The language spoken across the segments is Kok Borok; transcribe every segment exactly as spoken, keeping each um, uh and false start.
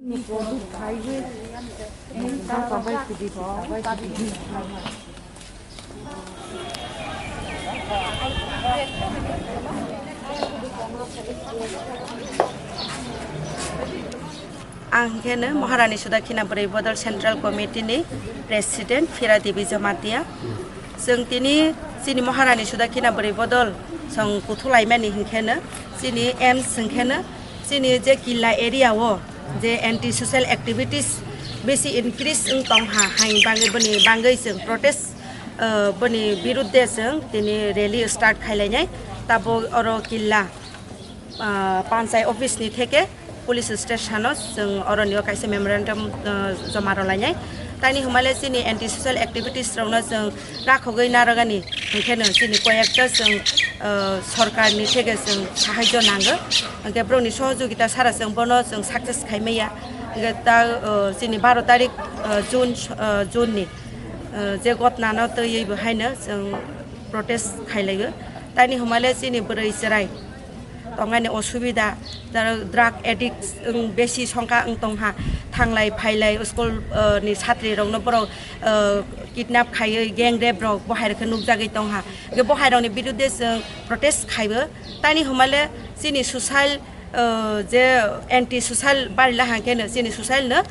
Ang hwnkhe no Maharani Sudakhina Bwrwi Bodol Central Committee ni President Phira Devi Jamatia. Chwng tini chini Maharani Sudakhina Bwrwi Bodol chwng kuthulaimani hwnkhe no chini aims hwnkhe no chini je Killa area o je anti social activities besi increase wng tong ha, haini bagwi boni bagwi chwng protest, ah, boni birudde chwng tini rally start khailainai. Tabuk oro Killa ah, panchai office ni theke police station o chwng oroni o kaisa memorandum, ah, joma rwlainai. Taini hwnmale chini anti social activities rokno chwng rakhogwi narwgani, hwnkhe no chini koyekta chwng, ah, sorkar ni theke chwng sahajyo nango, hwnkhe borokni sohojogita sara chwng bono chwng success khaimaya. Hwnkhe ta, ah, chini baro tarik, ah, June, ah, June ni, ah, je gotna no twiwi bo haino chwng protest khailaio. Taini hwnmale chini bwrwi chwrai tongmani osubida, taro drug addict wng besi songkha wng tongha, thanglai phailai school, ah, ni satri rokno borok, ah, kidnap khaiwi gang rape rok bohai rokhe nukjagwi tongha. Hwnkhe bohai rokni birudde chwng protest khaibo. Taini hwnmale chini social, ah, je anti social barila hwnkhe no chini social no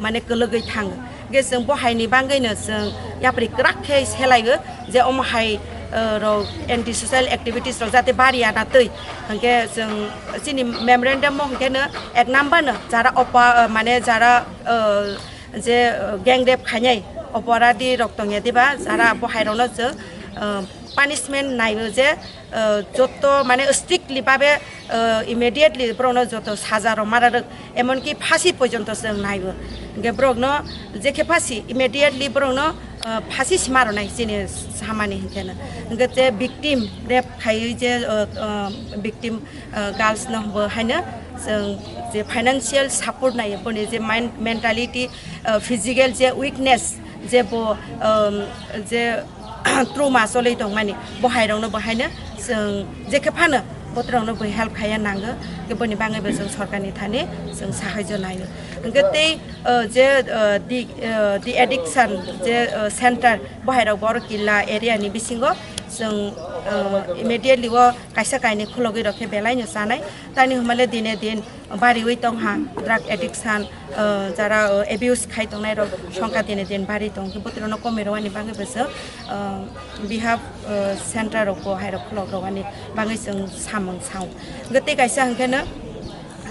mane kwlwgwi thango. Hwnkhe chwng bo haini bagwino chwng yapri kwrak khe selaio je omo hai, eh, rok anti social activities rok jate bariya na twi. Hwnkhe chwng chini memorandum o hwnkhe no ek number no jara opa, eh, mane jara, eh, je, eh, gang rape khainai oporadi rok tongya diba, jara bo hai rokno chwng, eh, punishment naiyo je, eh, joto mane strictly babe, eh, immediately borokno joto saja rok mara rwk, emonki phasi porjonto chwng naibo. Hwnkhe borokno jekhe phasi, immediately borokno, eh, phasi sima rwnai chini samani hwnkhe no. Hwnkhe je victim rape khaiwi je, eh, eh, victim, eh, girls no bo haino chwng je financial support naiyo, boni je mind, mentality, eh, physical je weakness, je bo, um, je trauma cholwi tongmani, bo hai rokno bo haino chwng jekhe phano botrokno bo help khaiya nango, khe boni bagwi bo chwng sorkarni thani chwng sahajyo naio. Hwnkhe tei, uh, je, uh, di, uh, di addiction je, uh, center bo hai rok Borokilla area ni bisingo chwng, uh, immediately o kaisa kainwi khulogwi rok khe belai no chanai, taini hwnmale dine din bariwi tongha, drug addiction, uh, jara, uh, abuse khai tongnai rok songkha dine din bari tong, khe botrokno komoi rwani bagwi bo chwng, uh, behalf, uh, center rok bo hai rok khulok rwani bagwi chwng samung sao. Hwnkhe tei kaisa hwnkhe no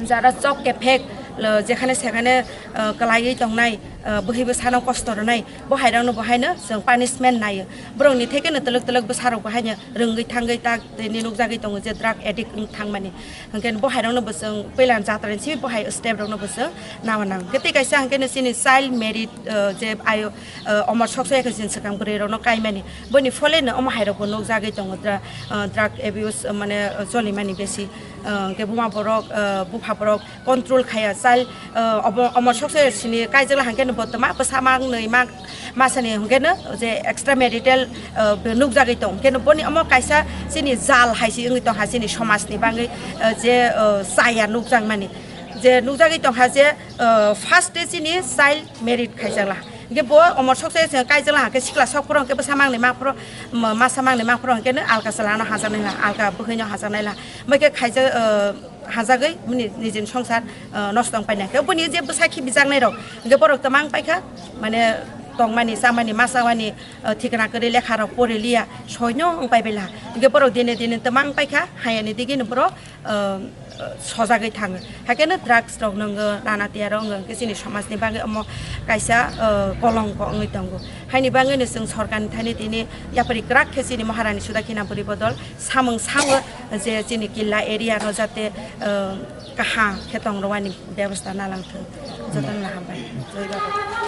jara chok kephek, uh, jekhane sekhane, uh, kwlaiwi tongnai, uh, bwhwi bwsano kosto rwnai, bo hai rokno bo haino chwng punishment naio. Borokni thekeno twlwk twlwk bwsarok bo haino rwngwi thangwi tak tini nukjagwi tongo je drug addict wng thangmani. Hwnkhe bo hai rokno bo chwng puila jatra ni simi bo hai step rokno bo chwng nangma nang. Hwnkhe tei kaisa hwnkhe no chini child married, uh, je ayo, uh, omor sokso ekhe chini swkang bwrwi rokno kaimani. Boni phole no omo hai rok bo nukjagwi tongo dra-, uh, drug abuse, uh, mane, uh, cholimani besi. Uh, hwnkhe buma borok, uh, bupha borok control khaya, child, uh, obo, omo sokse sini kaijakla hwnkhe no bo twma bwsa mang nwi mang masani hwnkhe no je extra marital, uh, be nukjagwi tong, hwnkhe no boni omo kaisa chini jal hai se wngwi tong ha chini somaj ni bagwi, uh, je, uh, chaya nukjakmani je nukjagwi tong ha je, uh, first day chini child married khaijakla. Hwnkhe bo omor sokse se kaijakla hwnkhe sikla sok phuru hwnkhe bwsa mangni ma phuru, ma-, masa mangni ma phuru hwnkhe no alka chwla no hajaknai la, alka bwkhwi no hajaknai la. Hwnkhe khaijak, uh, hajagwi bini nijini songsar, uh, nosto wng paina. Hwnkhe boni je bwsa khibijaknai rok hwnkhe borok twmang paikha, mane tongmani, chamani, masawani, uh, thikna kwrwi lekha rok pori liya, soino wng pai bela. Hwnkhe borok dine dine twmang paikha, hayani digini borok, uh, sojagwi thango. Haikhe no drugs rok nwngo, nana tiya rok wngkhe chini somaj ni bagwi omo kaisa, uh, kolongko wngwi tongo. Haini bagwi no chwng sorkar ni thani tini yapri kwrak khe chini Maharani Sudakhina Bwrwi Bodol samung sango je chini Killa area no jate, uh, kaham khe tong rwani bebostha nalang thung. Jotono no hambai. Jai Baba.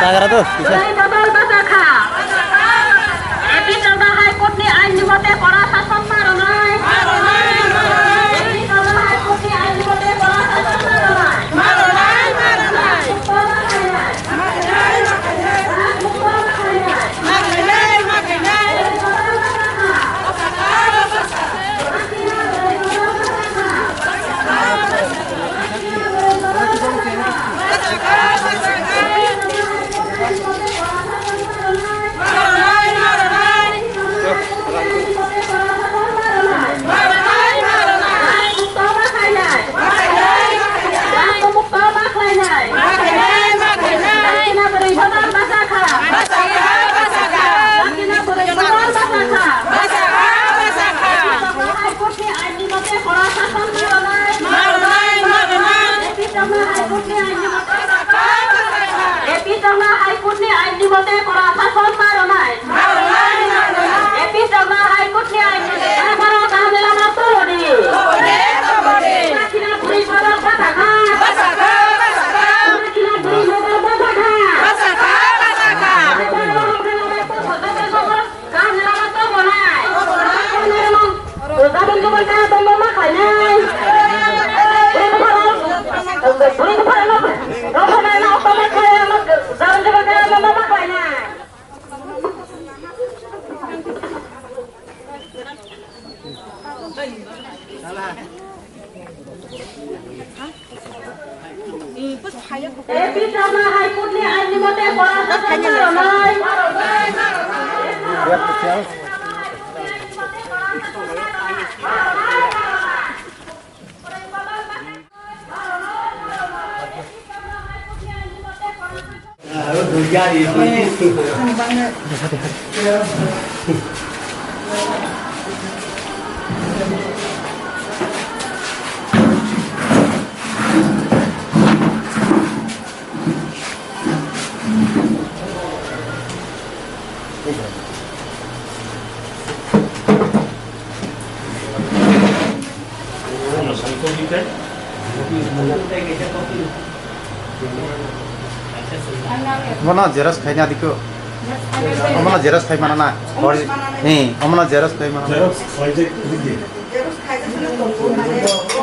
Nagra to, kisa. Jai Badal Basakha. A P Chawla High Court ni ain ni mote kora sason ma rwnai. A P Chawla High Court ni ain ni mote kora sason ma rwnai. Epi Chawla High Court ni ain ni mote kora sason ma rwnai. Epi Chawla High Court ni ain ni mote kora kaham ni lama tongodi. Dakina Bwrwi Bodol Basakha. Dakina Bwrwi Bodol Basakha. Kaham ni lama tongmonai. Gabon gabon kha tongmo ma khlainai. Bwrwi bupharok, bwrwi bupharokno rohornaino okto ma khlainai, gabon gabon kha tongmo ma khlainai. Epi Chawla High Court ni ain ni mote kora sason ma rwnai. Bono xerox khaina dikho. Omono xerox khai mana na? Ori-, eh, omono xerox khai mana na? Xerox khai je, kuri je.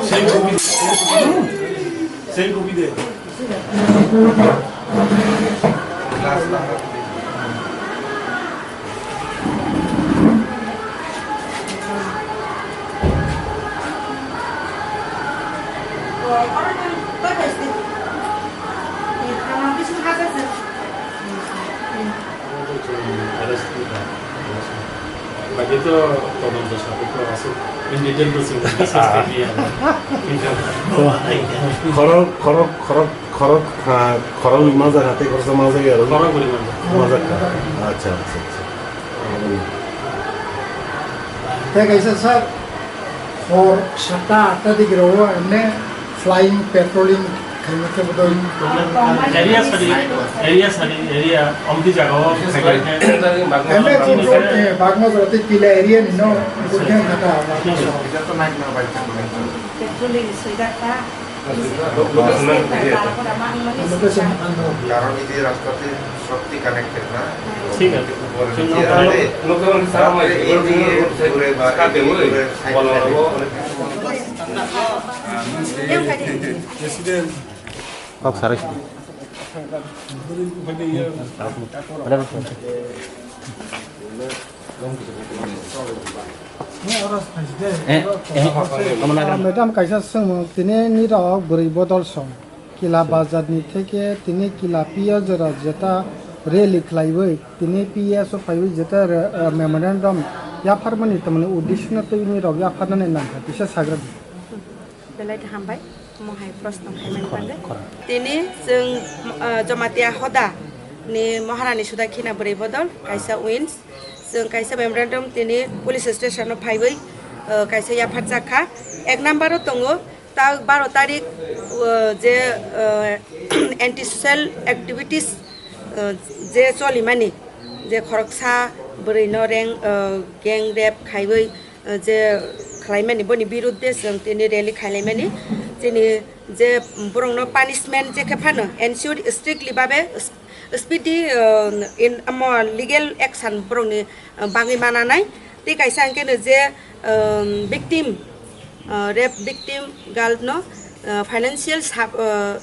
Same copy. Same copy de. Arrest kha. Bagi to todonto sape to aswk in detail to chwng discuss khailiya. Khorok, khorok, khorok, khorok, ah, khorok ni majak kha tei khoroksa majak ya. Khorok bwrwi majak. Majak kha. Acha, acha, acha. Tei kaisa sir, hor satta atta digi rwo emne flying, patrolling khaima khe bodol. Area sari, area sari, area omdi jaga o khaima khe. Emne Tripura, eh, Bagma jora tei Pila area ni no, khe khata. Patrolling swijak ta. Location ano. Karon idi rasta te short connected na. Thik ache. Pore chwng je no ase, local rasta area pore ba area pore side side. Kok sarai. Madam, kaisa swngmung, tini nirok bwrwi bodol song Kila Bazar ni theke tini Kila P S jora jeta rally khlaiwi tini P S o phaiwi jeta re-, eh, memorandum yapharmani tamni uddesho no twi nirok yapharnani nangkha kisa sagra di. Belai khe hambai, omo hai proshno khaimani bagwi. Tini chwng, ah, Jamatia Hoda ni Maharani Sudhakhina bwrwi bodol kaisa wins. Chwng kaisa memorandum tini police station o phaiwi, ah, kaisa yapharjak kha. Ek number o tongo, ta baro tarik, ah, je, ah, anti social activities, ah, je cholimani, je khoroksa bwrwi no reng, ah, gang rape khaiwi, je khlaimani, boni birudde chwng tini rally khailaimani, chini je borokno punishment je khe phano ensure strictly babe, Spiti, uh, in amo legal action borokni, uh, bagwi mananai. Tei kaisa hwnkhe no je, um, victim, uh, rape victim girl no, uh, financial sub-, uh,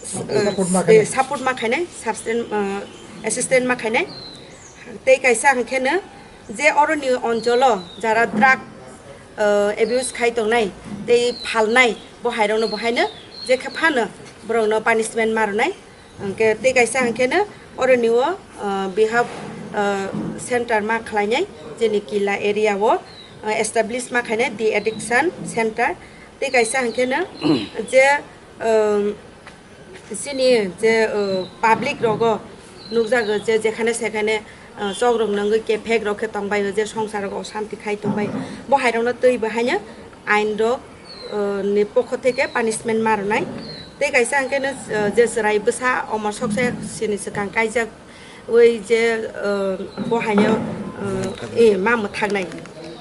s-, uh, Support ma khainai. Support ma khainai, substan-, uh, assistant ma khainai. Tei kaisa hwnkhe no je oroni onjolo jara drug, uh, abuse khai tongnai tei phalnai, bo hairokno bo haino je khe phano borokno punishment ma rwnai. Hwnkhe tei kaisa hwnkhe no oroni o, uh, behalf, uh, center ma khlainai, jeni Killa area o, uh, establish ma khainai de-addiction center. Tei kaisa hwnkhe no je, um, chini je, uh, public rogo nukjago je jekhane sekhane, uh, chok rok nungwi kephek rok khe tongbaio, je songsar rogo osanti khai tongbaio, bo hairokno twi bo haino ain rok, uh, ni pokho theke punishment ma rwnai. Tei kaisa hwnkhe no, uh, je chwrai bwsa omor soksa sini swkang kaijak wi je, uh, bo haino, uh, e, ma mwthaknai.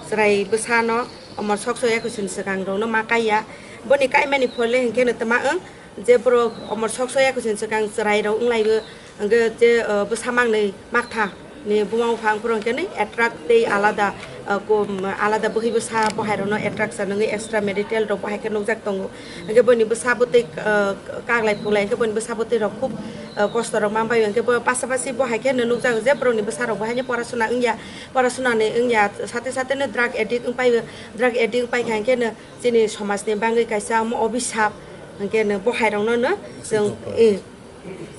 Chwrai bwsano omor soksa ekusini swkang rokno ma kaiya. Boni kaimani phole hwnkhe no twma wng je borok omor soksa ekusini swkang chwrai rok wng laibo. Hwnkhe je, uh, bwsa mangnwi maktha ni buma bupha hwnkhe ni attract tei alada, uh, ko-, um, alada bwhwi bwsa bo hairokno attraction wngwi extra marital rok bo hai khe nukjak tongo. Hwnkhe boni bwsa bwtwi, uh, kaglai phuklai hwnkhe boni bwsa bwtwi rok khub, uh, kosto rok manbai hwnkhe bo pasapasi bo hai khe no nukjago je borokni bwsa rok bo haino porasuna wngya, porasuna ni wngya sate sate no drug addict wngpai, drug addict wngpai kha hwnkhe no chini somaj ni bagwi kaisa omo obisap hwnkhe no bo hai rokno no chwng, eh,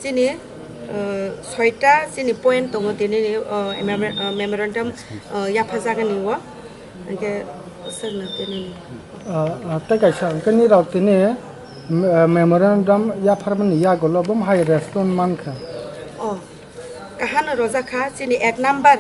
Chini, uh, soita chini point tongo tini ni, uh, memor-, uh, memorandum, uh, yapha jagani o, hwnkhe swkno tini ni. Ah, ah, tei kaisa, hwnkhe nirok tini, me-, memorandum yapharmani yagulo bum hai respond mankha. Oh, kahano rojak kha, chini ek number,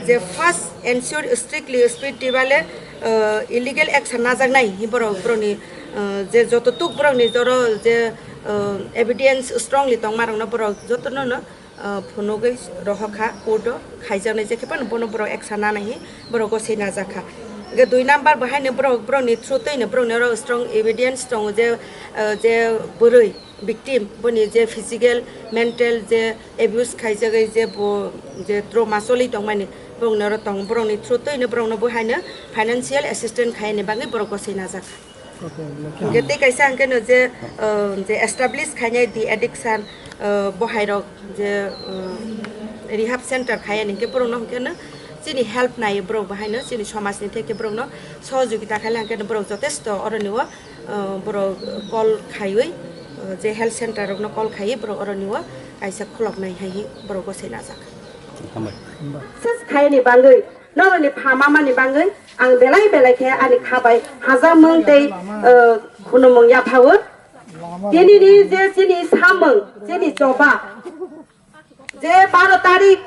je first ensure strictly speed tibale, uh, illegal action najaknai hi borok, borokni, uh, je joto tuk borokni joro je, uh, evidence strongly tongmarokno borok jotono no, uh, phunugwi rohor kha court o khaijaknai, je khe phano bono borok action nanai hi borok gosei najak kha. Hwnkhe dui number bo haino borok, borokni through twi no borokni oro strong evidence tongo je, uh, je bwrwi victim boni je physical, mental je abuse khaijagwi je bo je trauma choli tongmani borokni oro tongo, borokni through twi no borokno bo haino financial assistance khaini bagwi borok gosei najak. Okay, okay. Hwnkhe tei kaisa hwnkhe no je, uh, je establish khainai de-addiction, uh, bo hai rok je, uh, rehab center khaiya hwnkhe borokno hwnkhe no chini help nai borok bo haino chini somaj ni theke borokno sohojogita khaila hwnkhe no borok jotesto oroni o, uh, borok call khaiwi, uh, je health center rokno call khaiwi borok oroni o kaisa khuloknai hai hi borok gosei najak. Hambai. Ses khaini bagwi, noroni pha mamani bagwi ang belai belai khe ani kha bai hajakmung tei, uh, khunumung yaphawo. Tini ni je chini samung, chini choba, je baro tarik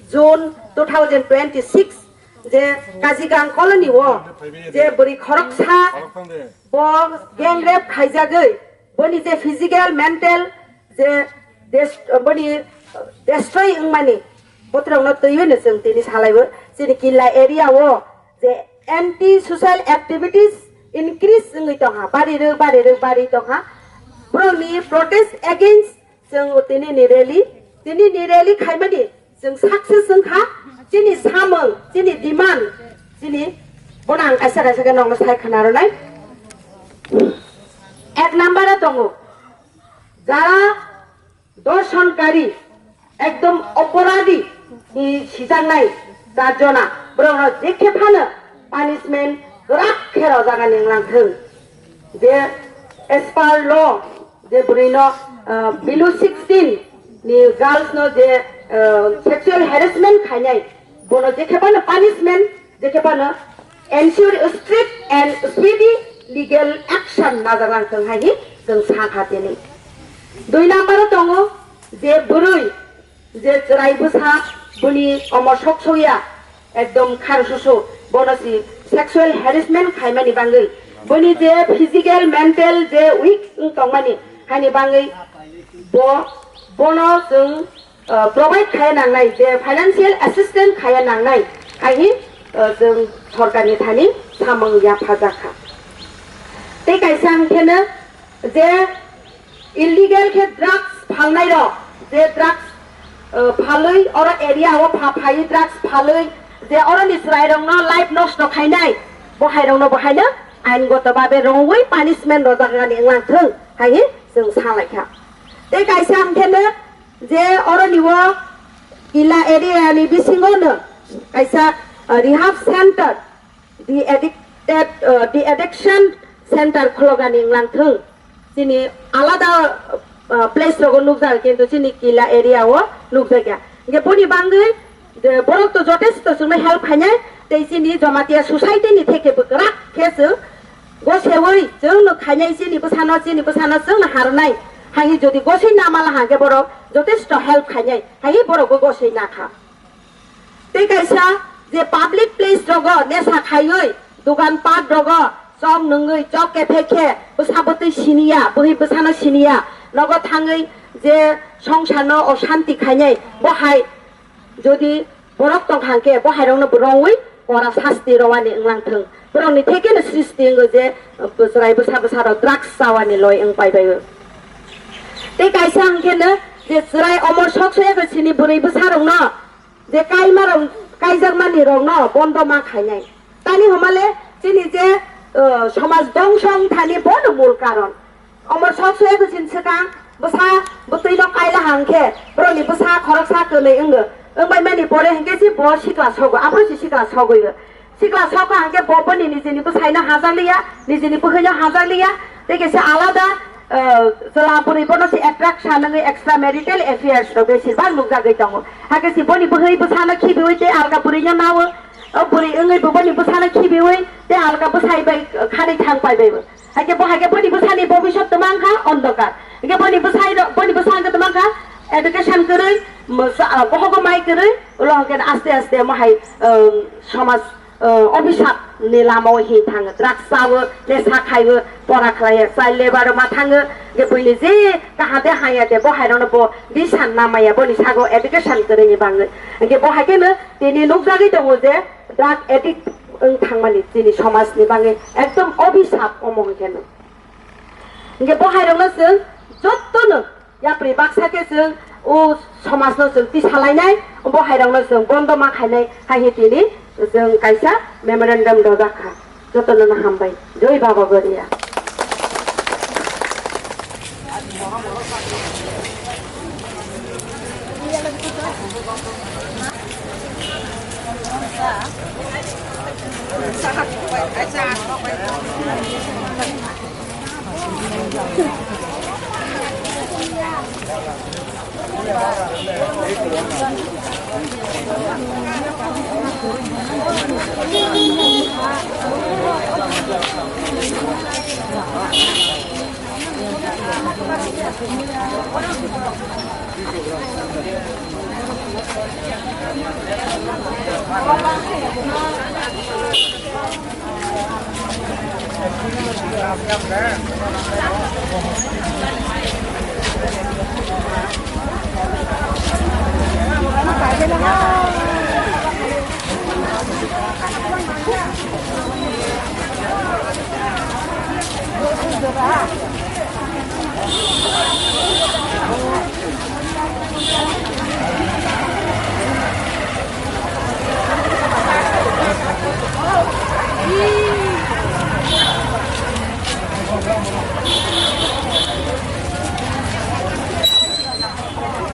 June two thousand twenty-six, je Kajigang colony o je bwrwi khoroksa bo gang rape khaijagwi, boni je physical, mental, je des-, boni destroy wngmani botrokno twiwi no chwng tini salaibo. Chini Killa area o je anti social activities increase wngwi tongkha, bari rwk, bari rwk, bari tongkha. Borokni protest against chwng tini ni rally, tini ni rally khaimani chwng success wngkha. Chini samung, chini demand, chini bono ang kaisa kaisa khe nokno sai khna rwnai. Ek number o tongo, jara dorshon kari, ekdom oporadhi hi sijaknai char jona, borok rok jekhe phano punishment kwrak khe rojak ani wnglang thung. Je as per law, je bwrwi no, ah, below sixteen ni girls no je, ah, sexual harassment khainai, bono jekhe phano punishment, jekhe phano ensure strict and speedy legal action najak lang thung hai hi chwng sakha tini. Dui number o tongo je bwrwi, je chwrai bwsa boni omor sok sokya, ekdom khar susu, bono si sexual harassment khaimani bagwi, boni je physical, mental je weak wng tongmani, haini bagwi bo, bono chwng, uh, provide khaya nangnai, je financial assistance khaya nangnai, hai hi, uh, chwng sorkarni thani samung yapha jakha. Tei kaisa hwnkhe no je illegal khe drugs phalnai rok, je drugs, uh, phalwi, oro area o pha phaiwi drugs phalwi, je oroni chwrairokno life nosto khainai, bo hairokno bo haino ain goto babe rongwi punishment rojak ani wnglang thung, hai chwng sa lai kha. Tei kaisa hwnkhe no je oroni o Kila area ni bisingo no kaisa, uh, rehab center, de-addicted, uh, de-addiction center khulogani wnglang thung. Chini alada, uh, place rogo nukjak, kintu chini Kila area o nukjakya. Hingke boni bangwi, je borok to jotesto chwngno help khainai, tei chini Jamatia society ni theke bwkrak khe chwng gosewi chwngno khainai, chini bwsano, chini bwsano chwngno harnai. Hai jodi gosei namala hangke borok jotesto help khainai, hai borok bo gosei nakha. Tei kaisa je public place rogo nesa khaiwi, dogan pat rogo chok nungwi, chok kephek khe bwsa bwtwi siniya, bwhi bwsano siniya, nogo thangwi je songsarno oshanti khainai, bo hai jodi borok tong hangkhe bo hairokno bo rongwi kora sasti rowani wnglang thung. Borokni thekeno sristi wngo je, uh, chwrai bwsa bwsarok drugs chawani loi wng paibaio. Tei kaisa hwnkhe no je chwrai omor sok soya khe chini bwrwi bwsarokno je kaimarok, kaijakmani rokno bondo ma khainai. Tani homale chini je, uh, somaj dongso wng thani bono mul karon. Omor sok soya khe chini swkang bwsa bwtwi no kaila hangkhe borokni bwsa khoroksa kwnwi wngo. Wngbai mani pore hwnkhe si bo sikla sogo, aphuru si sikla sogwi. Sikla sokha hwnkhe bo boni nijini bwsaino hajakliya, nijini bwkhaino hajakliya, tei kaisa alada, eh, chwla bwrwi bono se attraction wngwi extra marital affairs rok besibak nukjagwi tongo. Hakhe si boni bwkhai bwsano khibiwi tei alka bwrwino nawo, o bwrwi wngwi bo boni bwsano khibiwi tei alka bwsai bai khani thang pai baibo. Hakhe bo hakhe boni bwsani bobisot twmang kha ondokar. Hakhe boni bwsai ro-, boni bwsa hwnkhe twmang kha education kwrwi, mwsa-, bohogo mai kwrwi, ulo hwnkhe aste aste mo hai, um, somaj, uh, obisap ni lama o hi thango, drugs chawo, nesa khaiwo, pora khlaiya, child labour ma thango, hwnkhe buini je kaha de haya de, bo hai rokno bo bisan namaya, boni sago education kwrwi ni bangwi. Hwnkhe bo hai kheno tini nukjagwi tongo je drug addict wng thangmani chini somaj ni bangwi ekdom obisap omo hwnkhe no. Hwnkhe bo hai rokno chwng jotono yapri baksa khe chwng o somajno chwng tisalainai, bo hai rokno chwng bondo ma khainai hai hi tini chwng kaisa memorandum rojak kha. Jotono no hambai. Joi Baba Goria.